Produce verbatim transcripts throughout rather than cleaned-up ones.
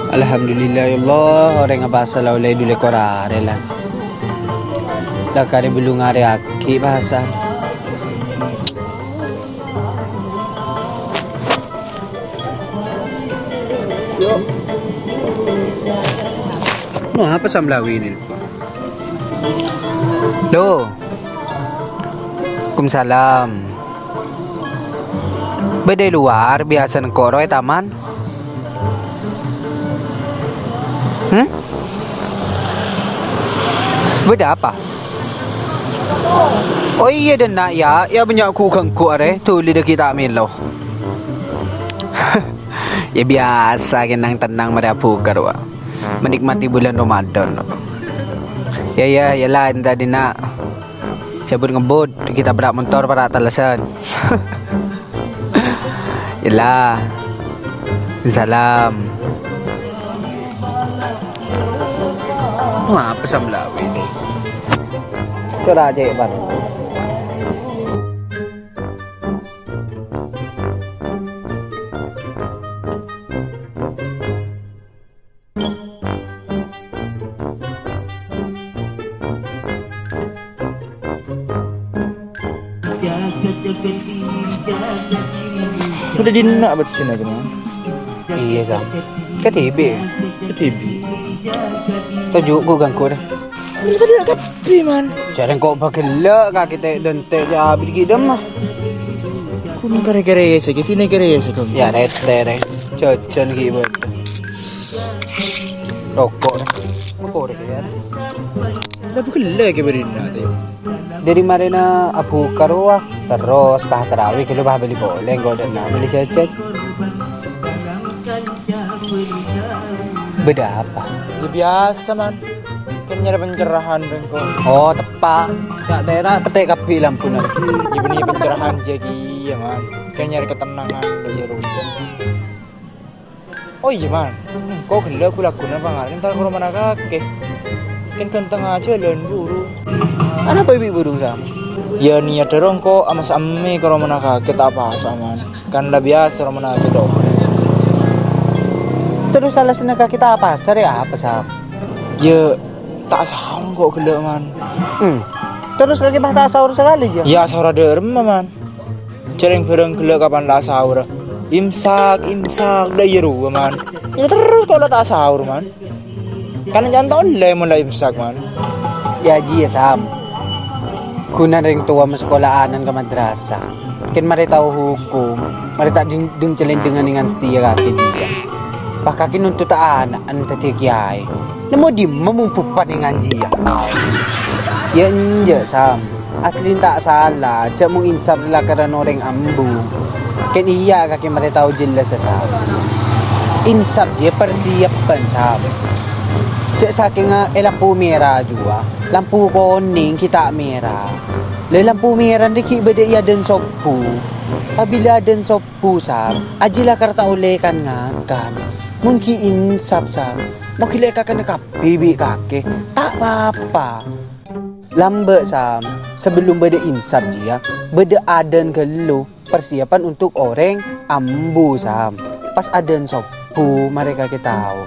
Alhamdulillah, ya Allah, orèng abhâsa la ollè dhuli korarè, la. La karè bellun arè aghi' bhâsa. Mau apa Sam Lawi ini? Lo. Waalaikumsalam. Bâdâ è lowar, biyasana engko' rowa è taman. Hmm? Bâdâ apa? Oh iyâ, dânna', yâ. Yâ, bânnya' ghu-ghângghu arè, dhuli dâggi' ta' mèlo. Yâ, biyasa, kennang-tennang marè abhukar, wa. Menikmati bulan Ramadan. Yâ, yâ, yâ la, èntar dinna'. Cabut ngebut, kita berak montor para tellasan. Yâ la. Salam. Wah, apa Sam Lawi ini? Coba cek, Bang. Udah dinna' beddhina, Bang. Iyâ, Sam. Kadibi'. Kadibi'. Toju' ghu-ghângghu, deh. Ini tadi agak kabbhi, Man. Jhâ' rèng ko' bâghellâ' kakè tè'-dântè' jâ' abit ghi' dâmma. Kun kare-kare sè ghi', dina kare sè ghi'. Yâ, rètè, rè. Jhâjhân ghi' bâdâ. Roko', rè. Apa korè, yâ? Lah, bâghellâ' kè bârina, tè. Dâri marèna abhukar rowa, terros pas tarawih ghâllu pas bâli polè, engko' dâ'enna' bâli jhâjhân. Bâdâ apa? Yâ, biyasa, Man. Kan nyarè pencerahan, bengko. Oh, teppa'. Ka' tèra' pettè' kabbhi lampuna. Yâ, bânnè pencerahan jâ kèya, Man. Kan nyarè katennangan, dâ' iyâ rowa. Oh iyâ, Man. Engko' ghellâ' ghu-lagguna pangarèn entar ka romana kakè. Kan ghântengnga jhâlân buru. Anapa bi' buru, Sam? Yâ, niyadhâ rowa engko' amas-emmè ka romana kakè ta' pasa, Man. Kan la biyasa romana kakè dâ' orèng. Terros alasanna kakè ta' pasa rè apa, Sam? Yâ, ta' saor engko' ghellâ', Man. Hmm. Terros kakè pas ta' saor sakalè, jâ? Yâ, saor dâ' remma, Man. Jhâ' rèng-bhârâng ghellâ' kapan la saor. Imsak, imsak, dâ' iyâ rowa, Man. Yâ terros ko' la ta' saor, Man. Kan ènca'na ta' ollè mon la imsak, Man. Yâ, jiyâ, Sam. Ghunana rèng towa masakola anan ka madrasah. Kèng marè tao hokom, marè ta' jeng-, deng-calendhengan èngan satèya kakè jiyâ. Pas kakè nontot ana'na dhâddhiyâ kèyaè. Nemmo dimma mon beppan èngan jiyâ? Yâ enjâ', Sam. Aslina ta' sala, jhâ' mon insap lakaran orèng ambu. Kèng iyâ kakè marè tao jellassa, Sam. Insap jiyâ parsiyapan, Sam. Jhâ' sakènga è lampu mèra ajuwa, lampu konèng ghi' ta' mèra. Lè lampu mèra rè ghi' bâdâ è adân sobbhu. Apabila adân sobbhu, Sam, ajiyâ lakar ta' ollè kan-ngakan. Mon ghi' insap, Sam, mon ghi' la èkakana kabbhi bi' kakè, ta' pa-apa. Lambâ', Sam, sabellun bâdâ insap jiyâ, bâdâ adân ghâllu, parsiyapan untuk orèng ambu, Sam. Pas adân sobbhu, marè kakè tao.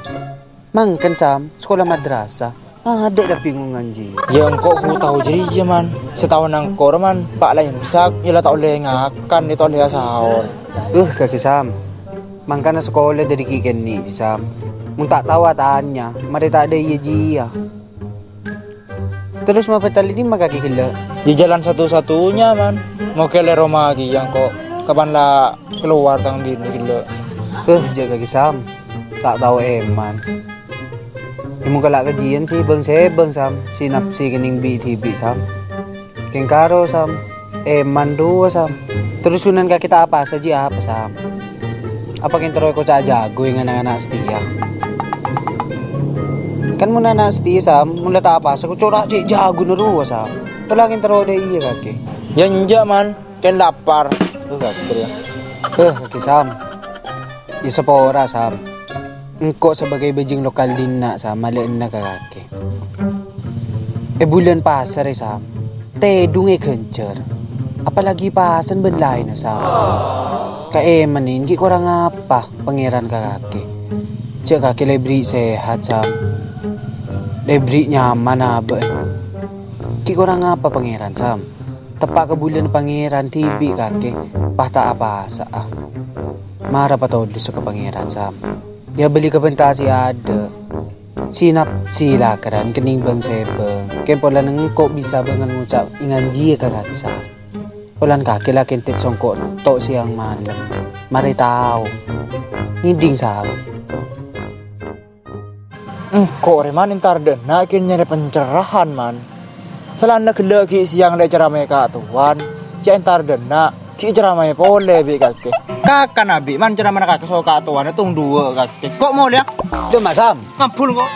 Mangkèn, Sam, sakola madrasah. Adâ' la bingongan jiyâ. Yâ, engko' ghu tao jârèya, Man. Sataona engko' rowa, Man, pa' la imsak, yâ la ta' ollè ngakan, yâ ta' ollè asaor. Uh, kakè, Sam. Mangkana sakola dâri ghi' kènè', Sam. Mon ta' tao atanya, marè ta' dâ' iyâ jiyâ. Terros mabatal è dimma kakè ghellâ'? Yâ, jalan satu-satunya, Man. Mogâ lè roma kèya engko'. Kapan la kalowar tang binè ghellâ'? Beh, jâ' kakè, Sam. Ta' tao èman. È mokka la kajiyân sè bâng-sèbâng, Sam. Sè napsè kènèng bi'-dhibi', Sam. Kèng karo, Sam. Èman rowa, Sam. Terros ghunana kakè ta' apasa jiyâ apa, Sam? Apa kèng terro èkoca' jâgâ èngan ana' satèya? Kan mon ana' satèya, Sam, mon la ta' apasa, koca' ra cè' jâgâna rowa, Sam. Polana terro dâ' iyâ, kakè. Yâ enjâ', Man. Kèng lapar. Oh, kakè, yâ. Eh, kakè, Sam. Yâ, sapora, Sam. Engko' sabâgâi bhâjâng lokal dinna', Sam, malè'ana ka kakè. È bulân pasarra, Sam, tèdung èghânjhâr. Apalagi pasèn bân laènna, Sam. Kaèmennèn ghi' korang apa Pangèran ka kakè? Jhâ' kakè la èberri' sehat, Sam. La èberri' nyaman abâ'. Ghi' korang apa Pangèran, Sam? Teppa' ka bulân Pangèran dhibi' kakè, pas ta' apasa'a. Mara patodus ka Pangèran, Sam. Yâ, bâli ka bânta sè adâ'. Sinap silakaran kennèng bâng-sèbâng. Kèng polana engko' bisa bângal ngoca' ènganjiyâ ka kakè, Sam. Polana kakè la kèntèt songko' to' sèyang malem. Marè tao. Ngèdhing, Sam. Engko' rè, Man, entar dâ' enna' kèng nyarè pencerahan, Man. Saellana ghellâ' ghi' sèyang la èceramaè ka' towan, jhâ' entar dâ' enna' ghi' èceramaè polè bi' kakè. Kakan abi', Man, ceramana kakè so ka' towana tong duwâ' kakè. Ko' molèya? Dâ' emma, Sam. Ngabul ko'.